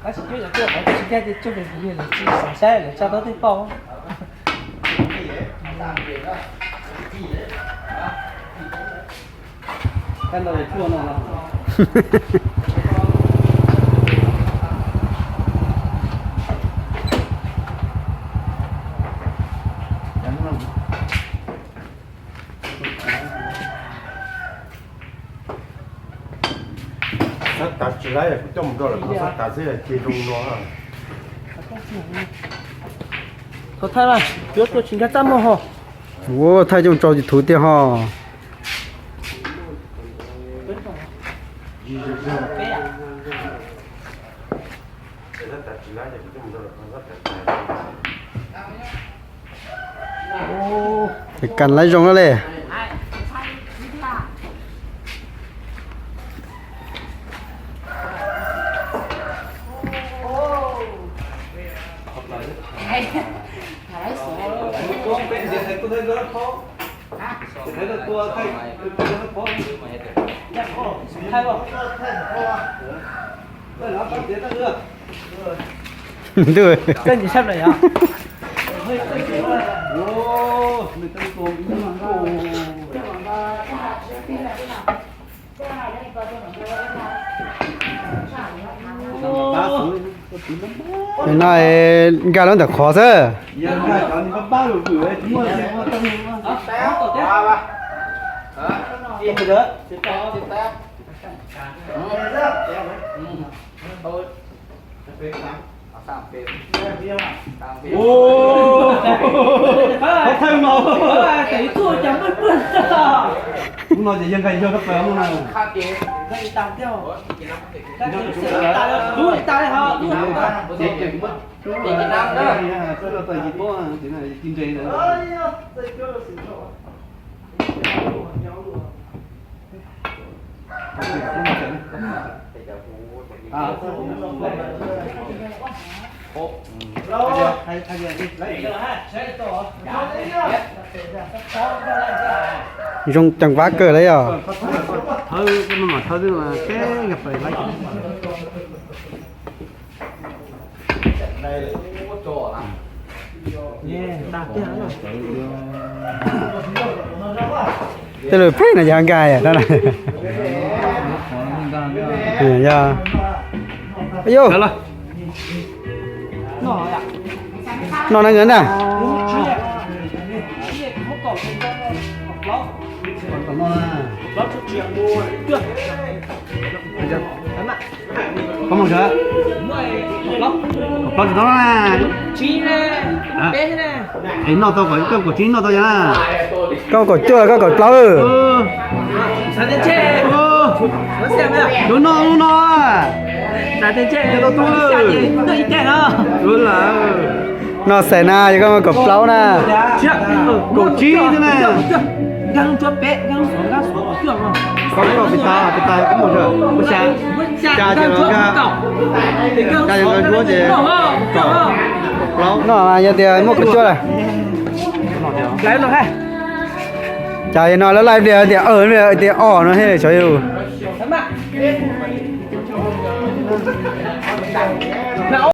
Tab sis cuab cov tuaj qhov tsis ncaj ces cuab pem kuv niam lawv tsis xav saib lawv tsa tau tej pauj. Xab tas tsis laib, kuv coj mus rau lawm, xab tas xwb ces zoo no. Thaij mas, cuab tuaj tsis nkag txaj muag ho. Ua thaij coj mus tso YouTube tiag ho. Kam laib zoo na le. Ntuj. Nim no nkag lawm ntawm qhov xwb. Ub no ces yog nkag yog kab plaws ub na. Zoo ceev vab kawg li os. Tej lus phem no yog nkag yom. Yog. Yog. No na nkawd na. Koj mus sawv. Kaum plaub tsis tau na. Es noj tau, koj kaum tsib noj tau yog na. Koj kaum cuaj, koj kaum plaub. Yuav noj lub no. Noj xais na, yog koj kaum plaub na. Kaum tsib xwb na. Koj pis tas, pis tas koj mus sawv. Cas ces los nkag. Cas ces los ntsuab ces kaum plaub. No yog tias muaj kaum cuaj lawm. Cas no lawv laij pliag tias tias os no thiab xyov yus.